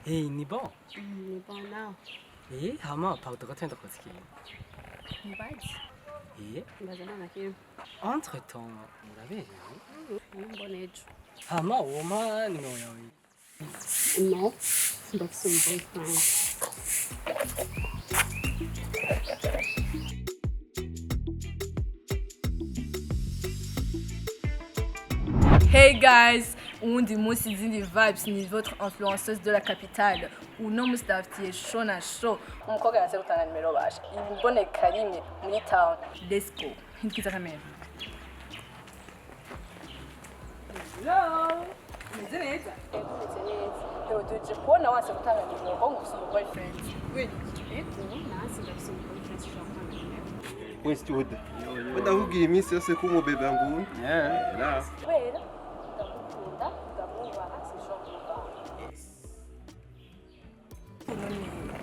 Eh, ni bon. Ni bon nawe? Eh, hama pardon gato, ndakoze ikintu. Mbazi. Eh, Mbaza nta na kimwe. Entre temps uraberewe. Mbona ejo. Hama wompa nimero yawe? No, ndafise umu boyfriend. Hey guys, uwundi munsi, izindi vibes, ni votre influenceuse de la capitale. Uno munsi ndabafitiye show na show. Umukobwa yanse gutanga nimero, basha. Imboneka rimwe muri town. Let's go. Hindukiza kamera. Hello. Umeze neza? Meze neza. Ewe, tuje kubona wanse gutanga nimero ko ngo ufise umu boyfriend. Wini. Ego, nansi ndafise umu boyfriend, sinshobora gutanga nimero. Westwood, ndakubwira iminsi yose ko umubebe ngunda. Kubera ndamukunda, ndamwubaha, sinshobora kumuvanga. None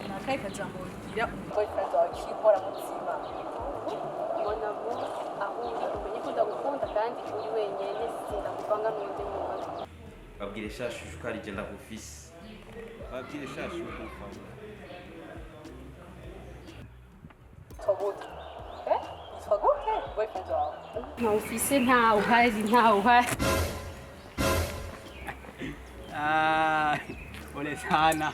ni akahe kajambo wobwira umu boyfriend wawe k'ikora mutima? Mbona vuba aho uri umenye ko ndagukunda kandi uri wenyene, sindakuvanga n'undi muntu. Babwire sha shushu ko ari jye ndagufise. Babwire shashu. Yitwa gute? Eh? Yitwa gute boyfriend wawe? Ntawe ufise, ntawe uhari, ntawe uhari. Ah, pole sana.